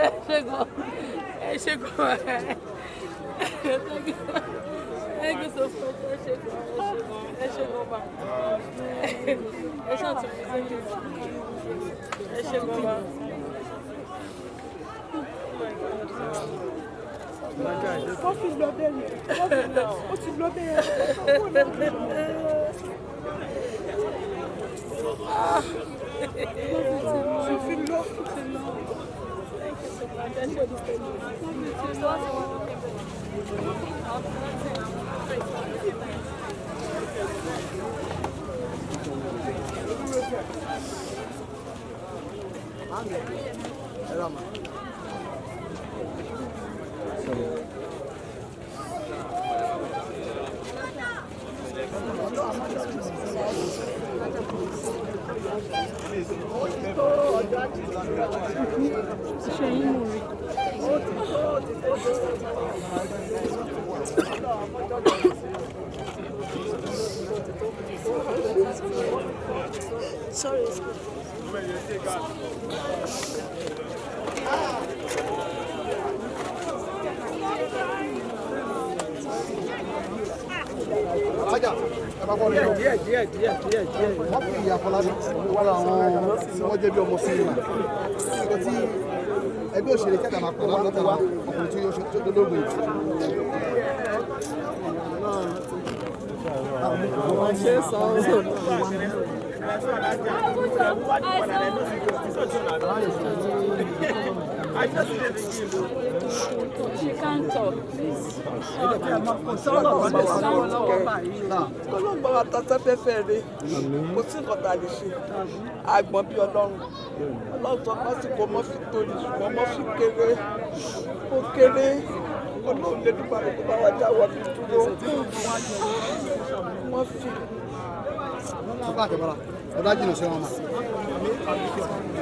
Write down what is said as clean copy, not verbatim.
Ẹ ṣé gan. Ẹ ṣé gan. Thank you. Thank you so much. Ẹ ṣé gan. Ẹ ṣé gan. Ẹ ṣé gan ma. Ẹ ṣé àtúntò. Thank you. Ẹ ṣé gan ma. Oh my God. Wọ́n fi lọ bẹ́ẹ̀ yẹn, wọ́n fi lọ, ó ti lọ bẹ́ẹ̀ yẹn. Ó fi lọ. Thank you so much. Ẹ ṣé gan. Sorry. Alájà, ẹ bá bọ́ọ̀lù yìí. Díẹ̀ díẹ̀ díẹ̀ díẹ̀ díẹ̀. Wọ́n fi ìyá Fọlábí wà láwọn tí wọ́n jẹ́ bí ọmọ sinimá. Nǹkan tí ẹgbẹ́ òṣèré kẹta máa pọ̀ látara ọkùnrin tí ó ṣe tó dolóògbé yìí. Ṣé sọ. She can't talk, please. Kọ́lọ́n bá wa ta sáfẹ́fẹ́ rẹ, kò sí nǹkan tá a lè ṣe. Àgbọ̀n bíi Ọlọ́run, Ọlọ́run sọ pásìkò mọ́fì tóní, ṣùgbọ́n mọ́fì kéré, ó kéré. Ọlọ́run lè dúpọ̀ àrùn bá wa dáwọ́ mi dúró mọ́fì. Bàbá àtẹ̀bọ́lá, ọ̀dà jìnnà sí wọn mà.